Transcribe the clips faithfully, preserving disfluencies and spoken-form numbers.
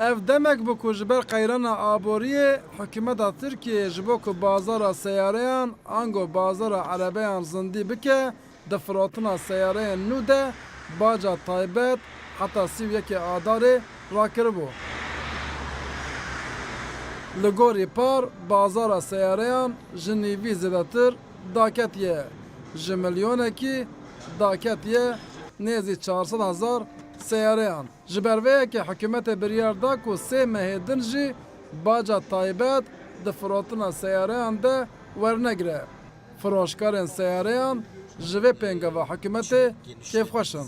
Ev demek bû ku ji ber qeyrana aboriyê hikûmeta Tirkiyeyê ji bo ku bazara seyareyan ango bazara erebeyan zindî bike, di firotina seyareyên nû de baca taybet heta sî û yekê Adarê rakiribû. Li gorî Par, bazara seyareyan ji nîvî zêdetir daketiye, ji milyonekî daketiye nêzî çar sed hezar seyareyan. Ji ber vê yekê hikûmetê biryar da ku sê mehê din jî baca taybet di firotina seyareyan de wernegire. Firoşkarên seyareyan ji vê pêngava hikûmetê kêfxweş in.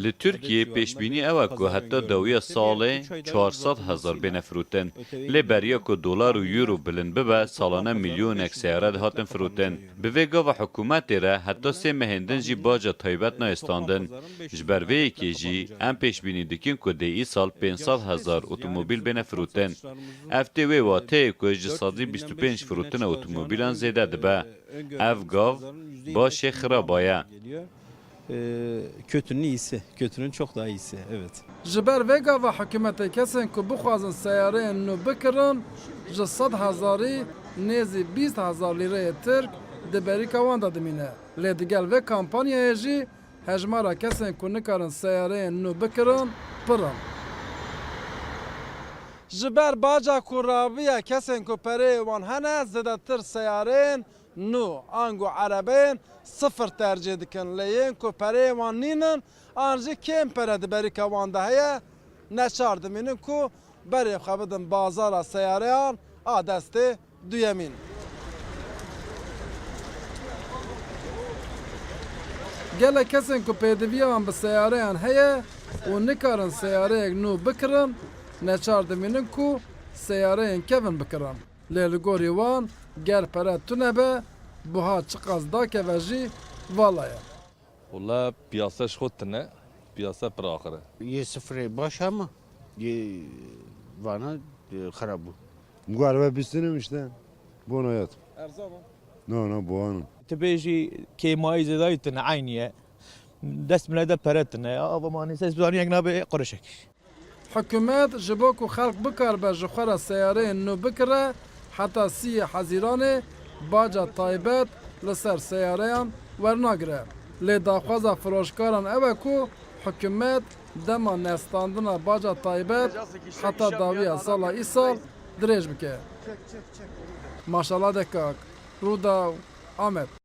Li Tirkiyeyê pêşbînî ew e ku heta dawiya salê çar sed hezar bêne firotin. Lê beriya ku dolar û euro bilind bibe, salane milyonek seyare dihatin firotin. Bi vê gava hikûmetê re heta sê mehên din jî baca taybet nayê standin. Ji ber vê yekê jî em pêşbînî dikin ku dê îsal pênc sed hezar otomobîl bêne firotin. Ev tê wê wateyê ku ji sedî bîst û pênc firotina otomobîlan zêde dibe. Ev gav başê xiraba ye. Ee, kötünün iyisi, kötünün çok daha iyisi, evet. Ji ber vê gava hikûmetê kesên ku bixwazin seyareyên nû bikirin, ji sed hezarî nêzî bîst hezar lîreyê Tirk di berîka wan de dimîne. Lê digel vê kampanyayê jî hejmara kesên ku nikarin seyareyên nû bikirin pir in. Ji ber baca ku rabiye, kesên ku pereyê wan hene zêdetir seyareyên nû ango erebeyên sifir tercîh dikin, lê yên ku pereyê wan nînin an jî kêm pere di berîka wan de heye, neçar dimînin ku berê xwe bidin bazara seyareyan a destê duyemîn. Gelek kesên ku pêdiviya wan bi seyareyan heye û nikarin seyareyek nû bikirin, neçar dimînin ku seyareyên kevin bikirin. Lê li gorî wan, ger pere tune be, buha çiqas dakeve jî vala ye. Wala piyasa ji xwe tune, piyasa pir axir e. Yê sifirê baş ama yê vana, e, xerab bû. Mugarebe bîstinim işte. Bon hayat. Erzan o. No, no, boğanım. Tu bêjî kêmayî zêdayî tune, eynî ye. Dest mile de pere tune. Ava manî ses zanî yek nabe qurişek. Hikûmet ji bo ku xelk bikaribe ji xwe re seyareyên nû bikire, heta sîyê Hezîranê baca taybet li ser seyareyan wernagire. Lê daxwaza firoşkaran ew e ku hikûmet dema nestandina baca taybet heta dawiya sala îsal dirêj bike. Maşala Dekak, Rûdaw, Amed.